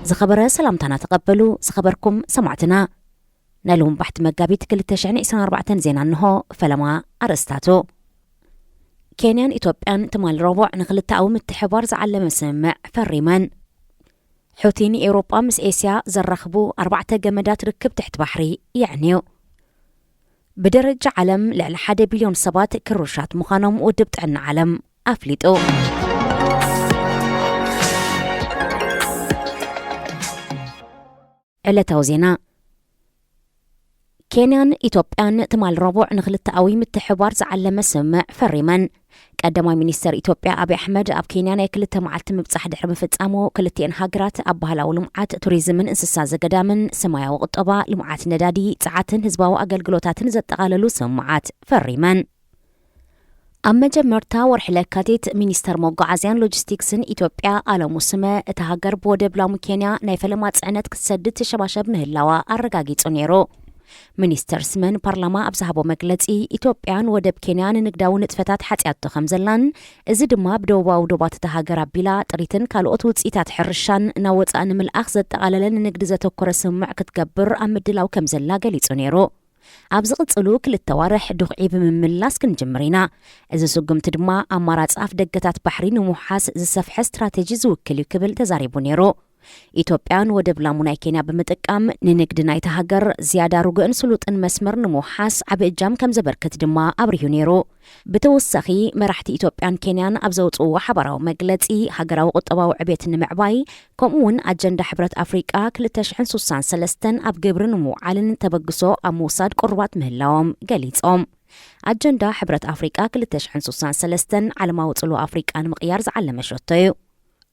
ዝኸበረ ሰላምታና ተቐበሉ፣ ዝኸበርኩም ሰማዕትና። ናይ ሎምባሕቲ መጋቢት ክልተ ሽሕን ዕስራን ኣርባዕተን ዜና እንሆ። ፈለማ ኣርእስታቱ። ኬንያን ኢትዮጵያን ትማል ረቡዕ ንክልተኣዊ ምትሕባር ዝዓለመ ስምምዕ ፈሪመን። ሑቲ ንኤውሮጳ ምስ ኤስያ ዘራኽቡ ኣርባዕተ ገመዳት ርክብ ትሕቲ ባሕሪ የዕንዩ። ብደረጃ ዓለም ልዕሊ ሓደ ቢልዮን ሰባት ክሩሻት ምዃኖም ውድብ ጥዕና ዓለም ኣፍሊጡ። ዕለታዊ ዜና። ኬንያን ኢትዮጵያን ትማል ረቡዕ ንክልተኣዊ ምትሕባር ዝዓለመ ስምምዕ ፈሪመን። ቀዳማይ ሚኒስተር ኢትዮጵያ ኣብይ ኣሕመድ ኣብ ኬንያ ናይ ክልተ መዓልቲ ምብጻሕ ድሕሪ ምፍጻሙ፣ ክልቲኤን ሃገራት ኣብ ባህላዊ ልምዓት፣ ቱሪዝምን እንስሳ ዘገዳምን፣ ሰማያዊ ቁጠባ፣ ልምዓት ነዳዲ፣ ጸዓትን ህዝባዊ ኣገልግሎታትን ዘጠቓለሉ ስምምዓት ፈሪመን። ኣብ መጀመርታ ወርሒ ለካቲት፣ ሚኒስተር መጓዓዝያን ሎጂስቲክስን ኢትዮጵያ ኣለሙ ስመ፣ እታ ሃገር ብወደብ ላሙ ኬንያ ናይ ፈለማ ጽዕነት ክትሰድድ ትሸባሸብ ምህላዋ ኣረጋጊጹ ነይሩ። ሚኒስተር ስመ ንፓርላማ ኣብ ዝሃቦ መግለጺ፣ ኢትዮጵያ ንወደብ ኬንያ ንንግዳዊ ንጥፈታት ሓጽያቶ ከም ዘላን፣ እዚ ድማ ብደቡባዊ ዶባት እታ ሃገር ኣቢላ ጥሪትን ካልኦት ውጽኢታት ሕርሻን ናብ ወጻኢ ንምልኣኽ ዘጠቓለለ ንንግዲ ዘተኮረ ስምምዕ ክትገብር ኣብ ምድላው ከም ዘላ ገሊጹ ነይሩ። ኣብ ዝቕጽሉ ክልተ ዋርሕ ድኹዒ ብምምላስ ክንጅምር ኢና። እዚ ስጉምቲ ድማ ኣማራጺ ኣፍ ደገታት ባሕሪ ንምውሓስ ዝሰፍሐ ስትራተጂ ዝውክል እዩ ክብል ተዛሪቡ ነይሩ። ኢትዮጵያ ንወደብ ላሙ ናይ ኬንያ ብምጥቃም ንንግዲ ናይታ ሃገር ዝያዳ ርጉእን ስሉጥን መስመር ንምውሓስ ዓቢ እጃም ከም ዘበርክት ድማ ኣብሪሁ ነይሩ። ብተወሳኺ መራሕቲ ኢትዮጵያን ኬንያን ኣብ ዘውጽእዎ ሓባራዊ መግለጺ ሃገራዊ ቁጠባዊ ዕቤት ንምዕባይ ከምኡ እውን ኣጀንዳ ሕብረት ኣፍሪቃ ክልተ ሽሕን ሱሳን ሰለስተን ኣብ ግብሪ ንምውዓልን ተበግሶ ኣብ ምውሳድ ቅሩባት ምህላዎም ገሊጾም። ኣጀንዳ ሕብረት ኣፍሪቃ ክልተ ሽሕን ሱሳን ሰለስተን ዓለማዊ ጽልዋ ኣፍሪቃ ንምቕያር ዝዓለመ ሸቶ እዩ።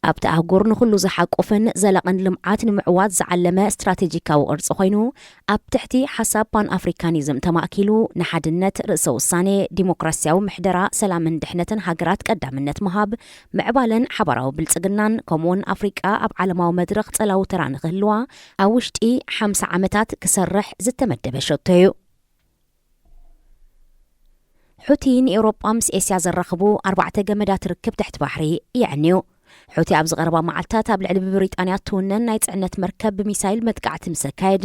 ኣብቲ ኣህጉር ንኹሉ ዝሓቁፍን ዘላቕን ልምዓት ንምዕዋት ዝዓለመ ስትራቴጂካዊ ቅርጺ ኮይኑ፣ ኣብ ትሕቲ ሓሳብ ፓን ኣፍሪካኒዝም ተማእኪሉ፣ ንሓድነት፣ ርእሰ ውሳኔ፣ ዲሞክራሲያዊ ምሕደራ፣ ሰላምን ድሕነትን ሃገራት ቀዳምነት ምሃብ፣ ምዕባለን ሓባራዊ ብልጽግናን፣ ከምኡውን ኣፍሪቃ ኣብ ዓለማዊ መድረኽ ጸላዊ ተራ ንክህልዋ ኣብ ውሽጢ ሓምሳ ዓመታት ክሰርሕ ዝተመደበ ሸቶ እዩ። ሑቲ ንኤውሮጳ ምስ ኤስያ ዘራኽቡ ኣርባዕተ ገመዳት ርክብ ትሕቲ ባሕሪ የዕንዩ። ሑቲ ኣብዚ ቀረባ መዓልታት ኣብ ልዕሊ ብብሪጣንያ እትውነን ናይ ጽዕነት መርከብ ብሚሳይል መጥቃዕቲ ምስ ኣካየደ፣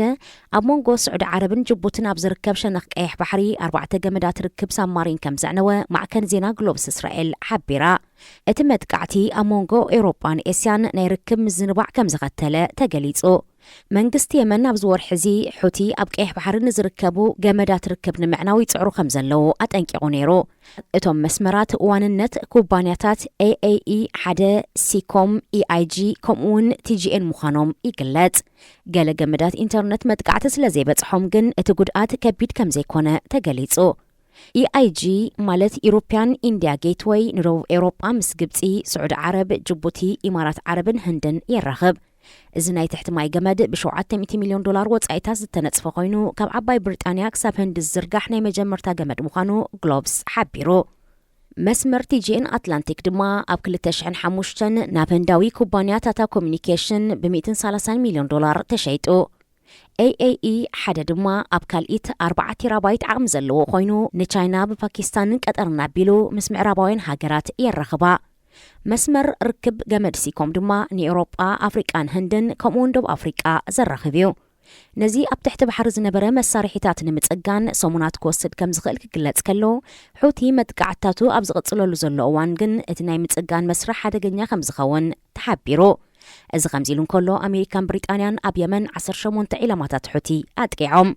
ኣብ መንጎ ስዑዲ ዓረብን ጅቡትን ኣብ ዝርከብ ሸነኽ ቀይሕ ባሕሪ ኣርባዕተ ገመዳት ርክብ ሳብማሪን ከም ዘዕነወ ማዕከን ዜና ግሎብስ እስራኤል ሓቢራ። እቲ መጥቃዕቲ ኣብ መንጎ ኤውሮጳን ኤስያን ናይ ርክብ ምዝንባዕ ከም ዘኸተለ ተገሊጹ። መንግስቲ የመን ኣብዚ ወርሒ እዚ ሑቲ ኣብ ቀይሕ ባሕሪ ንዝርከቡ ገመዳት ርክብ ንምዕናው ይጽዕሩ ከም ዘለዉ ኣጠንቂቑ ነይሩ። እቶም መስመራት ዋንነት ኩባንያታት ኤኤኢ ሓደ፣ ሲኮም፣ ኢኣይጂ ከምኡ እውን ቲጂኤን ምዃኖም ይግለጽ። ገለ ገመዳት ኢንተርነት መጥቃዕቲ ስለ ዘይበጽሖም ግን እቲ ጉድኣት ከቢድ ከም ዘይኮነ ተገሊጹ። ኢኣይጂ ማለት ኢሮፕያን ኢንዲያ ጌትወይ ንደቡብ ኤውሮጳ ምስ ግብጺ፣ ስዑዲ ዓረብ፣ ጅቡቲ፣ ኢማራት ዓረብን ህንድን የራኽብ። እዚ ናይ ትሕቲ ማይ ገመድ ብ ሸውዓተ ሚእቲ ሚልዮን ዶላር ወጻኢታት ዝተነጽፈ ኮይኑ፣ ካብ ዓባይ ብሪጣንያ ክሳብ ህንዲ ዝዝርጋሕ ናይ መጀመርታ ገመድ ምዃኑ ግሎብስ ሓቢሩ። መስመር ቲጂኤን ኣትላንቲክ ድማ ኣብ ክልተ ሽሕን ሓሙሽተን ናብ ህንዳዊ ኩባንያ ታታ ኮሚኒኬሽን ብ ሚእትን ሰላሳን ሚልዮን ዶላር ተሸይጡ። ኤኤኢ ሓደ ድማ ኣብ ካልኢት ኣርባዓ ቴራባይት ዓቕሚ ዘለዎ ኮይኑ፣ ንቻይና ብፓኪስታንን ቀጠርን ኣቢሉ ምስ ምዕራባውያን ሃገራት የራኽባ። መስመር ርክብ ገመድ ሲኮም ድማ ንኤውሮጳ፣ ኣፍሪቃን ህንድን ከምኡውን ደቡብ ኣፍሪቃ ዘራኽብ እዩ። ነዚ ኣብ ትሕቲ ባሕሪ ዝነበረ መሳርሒታት ንምጽጋን ሰሙናት ክወስድ ከም ዝኽእል ክግለጽ ከሎ፣ ሑቲ መጥቃዕትታቱ ኣብ ዝቕጽለሉ ዘሎ እዋን ግን እቲ ናይ ምጽጋን መስርሕ ሓደገኛ ከም ዝኸውን ተሓቢሩ። እዚ ከምዚ ኢሉ እንከሎ፣ ኣሜሪካን ብሪጣንያን ኣብ የመን ዓሰርተ ሸሞንተ ዒላማታት ሑቲ ኣጥቂዖም።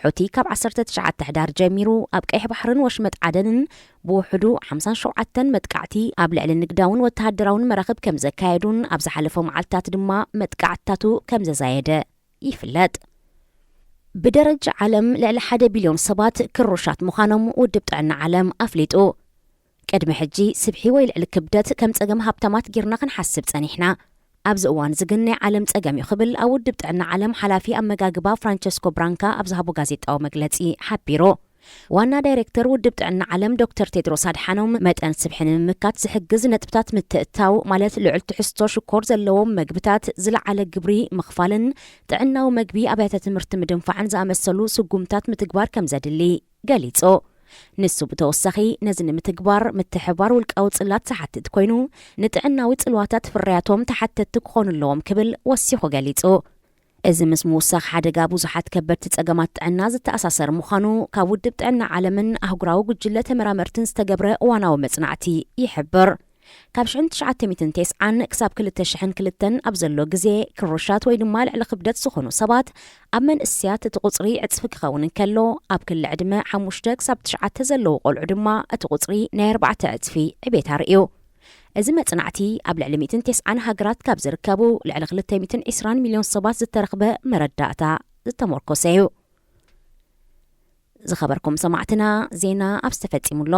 ሑቲ ካብ ዓሰርተ ትሽዓተ ሕዳር ጀሚሩ ኣብ ቀይሕ ባሕርን ወሽመጥ ዓደንን ብውሕዱ ሓምሳን ሸውዓተን መጥቃዕቲ ኣብ ልዕሊ ንግዳውን ወተሃደራውን መራኽብ ከም ዘካየዱን ኣብ ዝሓለፈ መዓልታት ድማ መጥቃዕትታቱ ከም ዘዛየደ ይፍለጥ። ብደረጃ ዓለም ልዕሊ ሓደ ቢልዮን ሰባት ክሩሻት ምዃኖም ውድብ ጥዕና ዓለም ኣፍሊጡ። ቅድሚ ሕጂ ስብሒ ወይ ልዕሊ ክብደት ከም ጸገም ሃብታማት ጌርና ክንሓስብ ጸኒሕና። ኣብዚ እዋን እዚ ግን ናይ ዓለም ጸገም እዩ ክብል ኣብ ውድብ ጥዕና ዓለም ሓላፊ ኣመጋግባ ፍራንቸስኮ ብራንካ ኣብ ዝሃቦ ጋዜጣዊ መግለጺ ሓቢሩ። ዋና ዳይሬክተር ውድብ ጥዕና ዓለም ዶክተር ቴድሮስ ኣድሓኖም መጠን ስብሒ ንምምካት ዝሕግዝ ነጥብታት ምትእትታው ማለት ልዑል ትሕዝቶ ሽኮር ዘለዎም መግብታት ዝለዓለ ግብሪ ምኽፋልን ጥዕናዊ መግቢ ኣብያተ ትምህርቲ ምድንፋዕን ዝኣመሰሉ ስጉምታት ምትግባር ከም ዘድሊ ገሊጹ። ንሱ ብተወሳኺ፣ ነዚ ንምትግባር ምትሕባር ውልቃዊ ጽላት ዝሓትት ኮይኑ፣ ንጥዕናዊ ጽልዋታት ፍርያቶም ተሓተትቲ ክኾኑ ኣለዎም ክብል ወሲኹ ገሊጹ። እዚ ምስ ምውሳኽ ሓደጋ ብዙሓት ከበድቲ ጸገማት ጥዕና ዝተኣሳሰር ምዃኑ ካብ ውድብ ጥዕና ዓለምን ኣህጉራዊ ጉጅለ ተመራመርትን ዝተገብረ እዋናዊ መጽናዕቲ ይሕብር። ካብ ሽሕን ትሽዓተ ሚእትን ተስዓን ክሳብ ክልተ ሽሕን ክልተን ኣብ ዘሎ ግዜ፣ ክሩሻት ወይ ድማ ልዕሊ ክብደት ዝኾኑ ሰባት ኣብ መንእስያት እቲ ቁጽሪ ዕጽፊ ክኸውን እንከሎ፣ ኣብ ክሊ ዕድመ ሓሙሽተ ክሳብ ትሽዓተ ዘለዉ ቆልዑ ድማ እቲ ቁጽሪ ናይ ኣርባዕተ ዕጽፊ ዕቤት ኣርእዩ። እዚ መጽናዕቲ ኣብ ልዕሊ ሚእትን ተስዓን ሃገራት ካብ ዝርከቡ ልዕሊ ክልተ ሚእትን ዕስራን ሚልዮን ሰባት ዝተረኽበ መረዳእታ ዝተመርኮሰ እዩ። ዝኸበርኩም ሰማዕትና፣ ዜና ኣብዚ ተፈጺሙ ኣሎ።